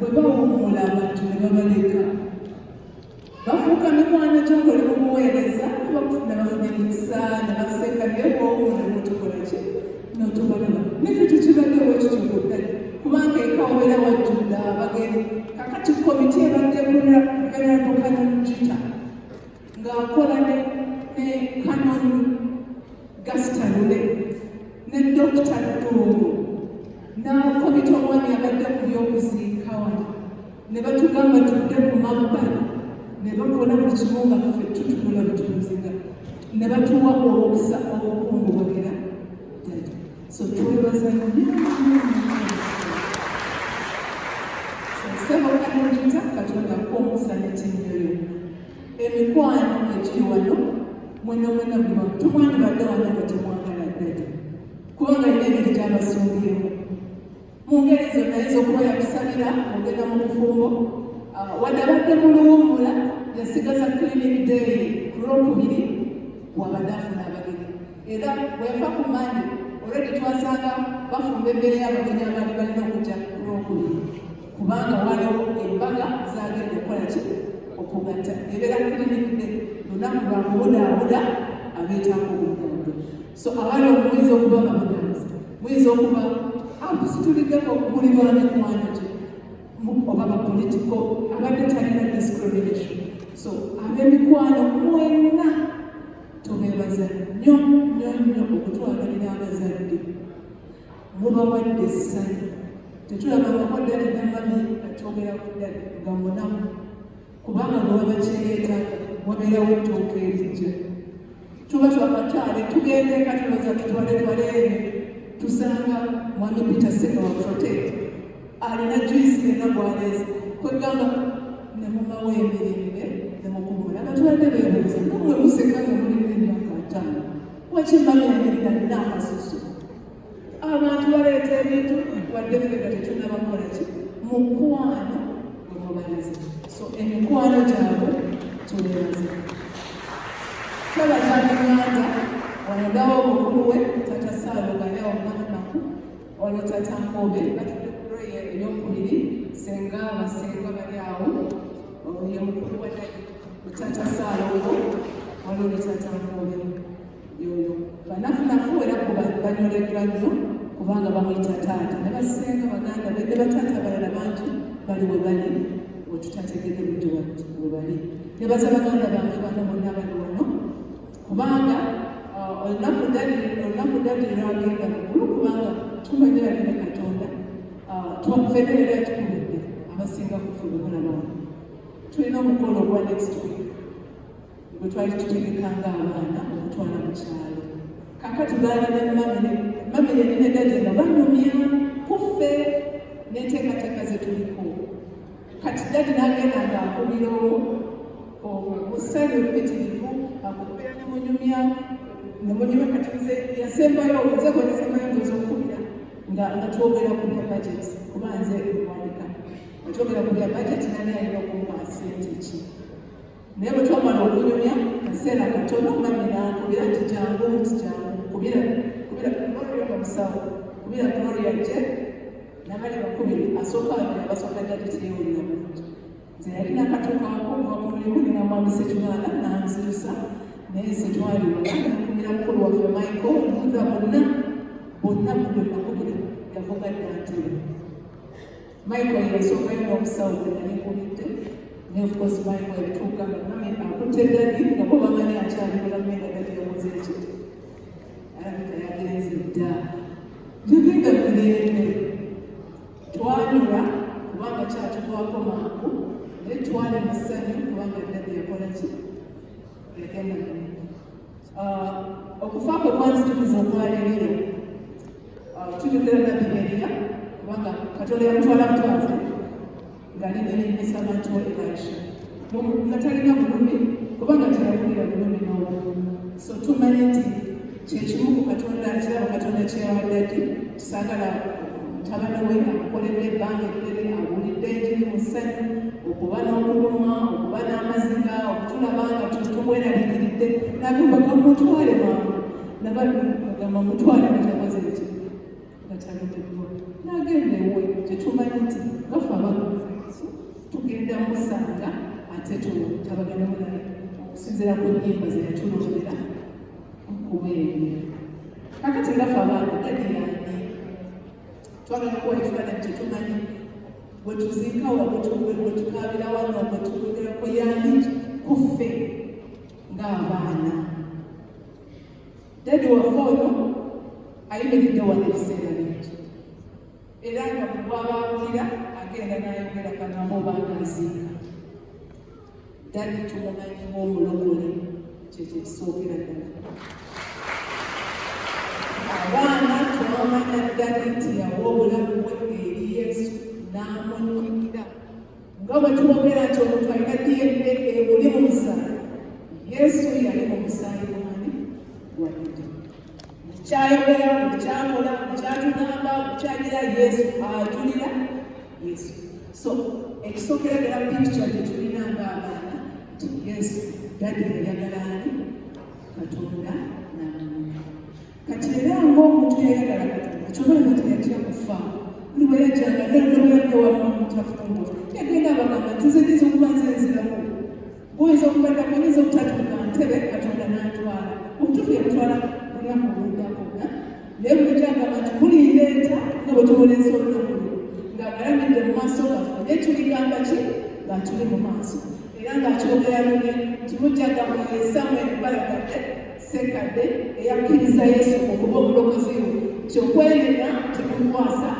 Bwe bawummula, abantu ne babaleka, bafuuka mikwano gyo ng'oli mu buweereza, ne bafuna emikisa ne baseka, naye bw'owummula n'otokola ki, n'otobalaba. Naffe tekibadde bwe kityo ku daddy, kubanga eka obeera wajjudde abagenyi. Kakati komiti ebadde ekulira Venerable Canon Gita ng'akola ne Canon Gaston Lule ne Dr. Ddungu n'akomiti, omwami abadde ku by'okuziika wano, ne batugamba tudde ku mabbali, ne bakola buli kimu nga ffe tutunula butunuziga, ne batuwa omukisa obukungubagira daddy. So twebaza nnyo nnyo nnyo. So ssebo Canon Gita, Katonda akuwa omukisa ne ttiimu yo, emikwano egiri wano, mwena mwena, buli wamu. Tumwandibadde wano nga temwagala daddy, kubanga alina engeri gy'abasongeremu mu ngeri zonna. Ayinza okuba yakusabira ogenda mu bufumbo. Wadde abadde mu luwummula, yasigaza clinic day ku Lwokubiri, wabadde afuna abagenyi. Era bwe yafa ku Mande, already twasanga bafumba emmere y'abagenyi abaali balina okujja ku Lwokubiri, kubanga waliwo embaga zagenda okukola ki, okugatta. Ebeera clinic day, lunaku lwa kubudaabuda abeetaaga obudaabuda. So abali omwo muyinza okuba babudaabuzi, muyinza okuba akusituliddeko, muli ba mikwano gye oba bapolitical, abadde talina discrimination. So ab'emikwano mwenna tubeebaza nnyo nnyo nnyo okutwagalira abazadde. Mubawadde essanyu. Tetulabangako daddy ne mummy atwogera ku daddy nga munaku, kubanga bwe waba kyeyeetaaga wabeerawo ettooka erijja. Tuba twakatwale, tugenda eka, tulowooza tutwale twale ebintu, tusanga mwami Peter Seka wa Protea alina juice yenna gwaleese. Kwegamba nemubawa emirembe nemukumula. Abatwadde beebuuza, namwe museka nga mulina emyaka 50, waki mummy anyirira nina akasusu? Abantu baleeta ebintu wadde ffe nga tetunnabakola ki, mukwano gwe mubalaze. So emikwano gyabwe tubebaze. Twebaza ab'enganda. Wano ndawo omukulu we Tata Saalo nga ali awo munafunaku. Waliwo Tata Nkobe, batudde ku row eyokubiri. Senga, basenga bali awo. Ye mukulu wa daddy, Tata Saalongo. Waliwo ne Tata Nkobe yoyo. Banafunafu era bo banyoleddwa nnyo kubanga bamuyita taata, ne basenga, baganda be ne bataata abalala bangi bali we bali, wetutategedde bulungi we bali. Nebaza baganda bange bano bonna bali wano, kubanga olunaku daddy lwagenda mugulu, kubanga tumanyi ali ne Katonda. Ffenna yali atukubidde abasinga kufe bemulaba wano. Tulina omukolo ogwa next week gwe twali tutegekanga abaana okutwala mu kyalo. Kakati baali ne mummy ne daddy nga banyumya kuffe n'enteekateeka ze tuliko. Kati daddy n'agenda ng'akubira omusanyu olupitirivu, akubira ne munyumya ne munyumya. Kati nze yasembayo, nze gwe nasembayo ndoza okukubira nga twogera ku bya budget, kuba nze nwanika, nga twogera ku bya budget, nani alina okumpa sente ki. Naye bwe twamala okunyumya kaseera katono, mummy nankubira nti jangu, nti jangu, kubira kubira Gloria omusawo, kubira Gloria gye nabali bakubiri asooka babiri abasooka, daddy teyewulira bulungi. Nze yali nakatuukako okuva ku mulimu, nina mwami Sekibaala nanzirusa, naye nze twali wala. Nakubira mukulu waffe Michael Munda, bonna bonna bwe nakubira yavuga dda ntebe. Michael yasookayo n'omusawo gwe nali nkubidde. Naye of course Michael yatuuka nga mummy akutte daddy, nga bo bamanyi akyali mulamu, nga daddy yakoze eki, alabika yagenze dda. Tugenda mirembe. Twanyula kubanga kyatugwako mangu, naye twali mu ssanyu kubanga daddy yakola ki, yagenda mirembe. Okufa kwe kwanzitukiza okwa Eriya. Tujjukira nabbi Eriya, kubanga Katonda yamutwala butwazi ng'ali ne servant we Elisha, nga talina bulumi, kubanga teyawulira bulumi n'obumu. So tumanyi nti kyekimu ku Katonda, kirabo Katonda kyeyawadde ati tusaagala mutabani we amukoledde ebbanga eddene, abuulidde enjiri mu ssanyu, okuba n'okulumwa, okuba n'amaziga, okutulaba nga tumweraliikiridde, nagamba gamutwale mangu, nabagamba mutwale nga takoze eki, nga talondeddwa, n'agenda ewuwe. Tetumanyi nti gafe abakuzi. musanga ate tutabaganemu naye okusinziira ku nnyimba ze yatulondera okubeerera. Kakati nga ffe abaana, daddy yani? Twagala kuwa ekifaananyi kyetumanyi bwe tuziikawa, bwe tukaabira wano, bwe tuyogerako, yani kuffe ng'abaana. Daddy waffe ono ayimiridde wano ebiseera bingi, era nga buli bwaba awulira agenda n'ayogera kagambo obanga aziika. Daddy tumumanyi ng'omulokole, kyekyo ekisookera ddala. Abaana twamanya daddy nti yawa obulamu bwe eri Yesu n'amunyigira, nga bwe twogera nti omuntu alina DNA ebuli mu musaayi. Yesu yali mu musaayi gwani? Gwa daddy. Kyayogera, kyakola, kyatugamba, kyagira, Yesu ajulira Yesu. So ekisookera ddala, picture gye tulina ng'abaana nti Yesu, daddy yayagala ani? Katonda n'amuwa. Kati era ng'omuntu yayagala Katonda, kyobala teyatya kufa. Buli bwe yajjanga, nebwe yawamutafumbwa, yagenda abagamba nti nze nyinza okuba nze nziramu, guyinza okubaddako, nyinza obutatuuka ntebe, Katonda n'antwala. Obutuufu yamutwala lunaku oluddako, naye bulijjo agamba nti mulindeeta nga bwe tuboleesa olunaku luno ng'agalamidde mu maaso gaffe, naye tuligamba ki nga tuli mu maaso? Era ng'akyogera lunye nti mujja gamba ye Samuel Balagadde Sekadde eyakkiriza Yesu okuba omulokozi we, nti okwenenya tekukwasa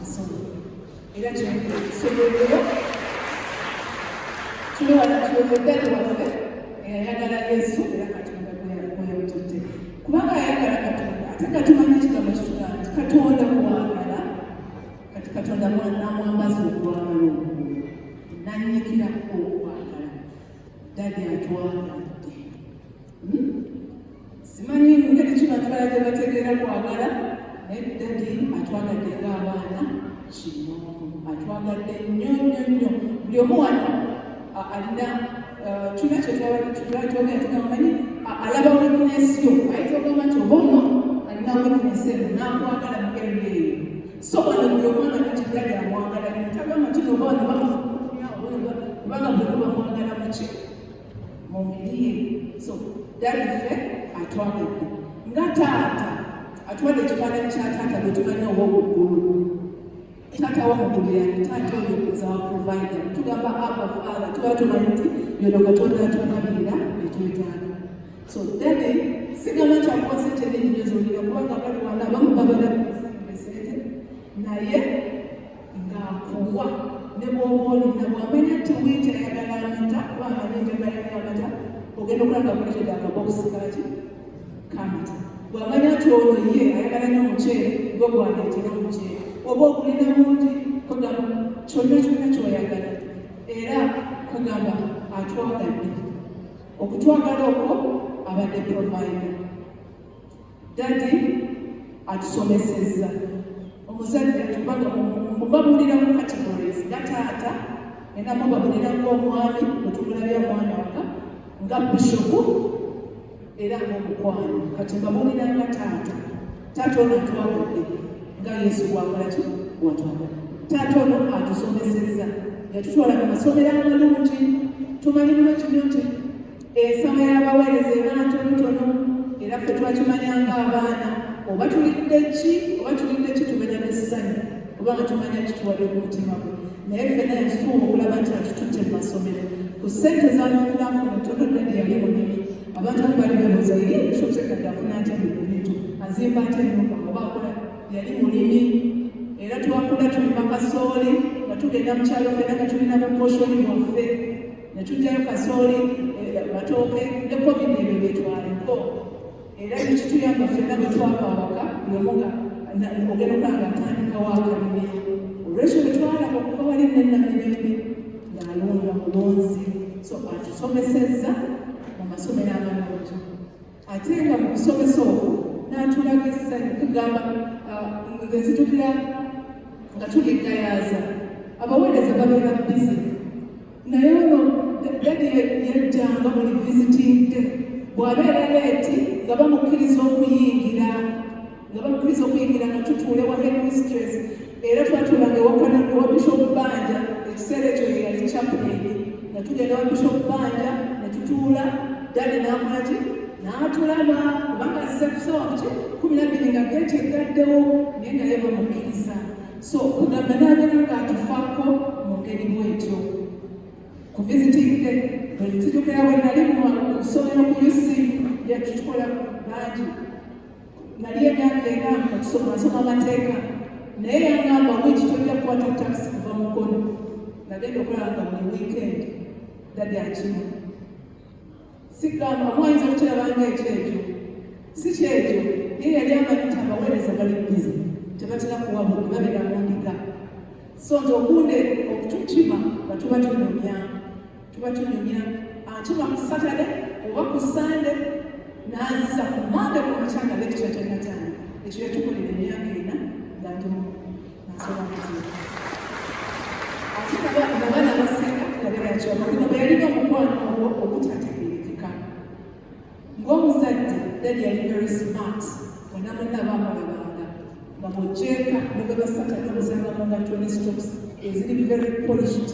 nsonyi. Era kyosoboleyo tuli wano tuwedde waffe eyayagala Yesu era Katonda gweyamututte, kubanga ayagala Katonda, ate nga tumanyi ekigambo kitugamba nti Katonda kwagala. Kati Katonda namwambaza okwagala okwo, nanyikira okwagala. Daddy atwagadde. Simanyi ngeri ki bantu balala gye bategeera kwagala, naye daddy atwagadde ng'abaana. Kino atwagadde nnyo nnyo nnyo. Buli omu wano alina tulina kyetwagala, tugamba manyi alaba weakness yo, ayinza ogamba nti oba ono alina weakness eno, n'akwagala mu area eyo. So wano buli omu amanyi nti daddy amwagala nnyo. Tagamba nti noba wano kubanga buli omu bamwagala muki mu ngeri ye. So daddy ffe atwagadde nga taata, atuwadde ekifaananyi kya taata gwe tumanyi ow'omuggulu. Taata w'omuggulu yani? Taata oyo is our provider. Tugamba Abba Father, tuba tumanyi nti yono Katonda atugabirira etwetaaga. So daddy sigamba nti akuwa sente nyingi nnyo z'olina, kubanga bali wano abamu babala sente, naye ng'akuwa ne bw'oba olina. Bw'amanya nti wiiti ayagala amata, kuba amanyi njagala nnyo amata, ogenda okulaba kuletedde akabokisi kaki kamata. Bw'amanya nti ono ye ayagala nnyo omuceere, gwe gwaleetera omuceere oba ogulina mungi, kugamba kyonna kyonna ky'oyagala. Era kugamba atwagadde, okutwagala okwo abadde provider. Daddy atusomesezza. Omuzadde, kubanga mubabulira mu categories nga taata, era mubabulira ng'omwami bwetumulabya omwana waka, nga bishopu, era ng'omukwano. Kati mbabulira nga taata. Taata ono atwagadde nga Yesu bwakola ki? Bwatwagala. Taata ono atusomesezza, yatutwala mu masomero amalungi. Tumanyi bulungi nnyo nti ensawo y'abaweereza eba ntonotono, era ffe twakimanya ng'abaana, oba tulidde ki, oba tulidde ki, tubeera n'essanyu kubanga tumanya kituwadde ku mutima gwe. Naye ffena yatutuwa okulaba nti atututte mu masomero ku ssente z'afuna tono. Daddy yali mulimi. Abantu abamu bali bebuuza, ye Bishop Sekadde afuna atya bino bintu, azimba atya ennyumba oba akola? Yali mulimi, era twakula tulima kasooli nga tugenda mu kyalo ffena nga tulina buposhoni bwaffe ne tujjayo kasooli, matooke ne COVID ebyo byetwaliko. Era nekituyamba ffenna bwe twava awaka, buli omu nga ogenda okulaba nga atandikawo akalimiro. Olwekyo bwe twalaba okuva wali nenamirembe ng'alunda mulunzi. So atusomesezza mu masomero amalungi, ate nga mu kusomesa okwo n'atulaga essanyu. Kugamba nze nzijukira nga tuli Gayaaza, abaweereza babeera busy, naye ono daddy yajjanga buli visiting day. Bw'abeera late, nga bamukkiriza okuyingira, nga tutuule wa headmistress. Era twatuulanga ewa Bishop Banja, ekiseera ekyo ye yali chaplain. Nga tugenda wa Bishop Banja ne tutuula, daddy n'akola ki? N'atulaba, kubanga azze kusawa ki 12 nga geeti egaddewo, naye nga ye bamukkiriza. So kugamba n'abeera ng'atufaako mu ngeri bwetyo. Ku visiting day, bwe nzijukira bwe nali mu ssomero ku UC, yatutukola bangi. Nali emyaka 4 nga tusoma, nsoma amateeka, naye yangamba, "Wiiki tojja kukwata takisi kuva Mukono." Nagenda okulaba nga buli weekend daddy akima. Sigamba omwayinza okukiraba nga ekyekyo si kyekyo. Ye yali amanyi nti abaweereza bali busy, tebatera kuwa budde, babeera mu ndiga. So nti okunde okutukima nga tuba tunyumya, akima ku Saturday oba ku Sunday, n'azisa ku Monday ku makya nga lecture tennatandika. Ekyo yatukolera emyaka 4 nga ndi nasoma mateeka. Ate nabaana abasinga yabeera yakibamakino bwe yalina omukwano ogwo ogutategeerekeka. Ng'omuzadde, daddy yali very smart. Bonna bonna bamulabanga nga bw'ogyeka ne bwe basatadde omusanga mu ngatto ne socks eziri very polished,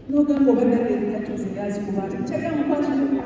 n'ogamba, oba daddy engatto ze yazikuba ati teri amukwatire.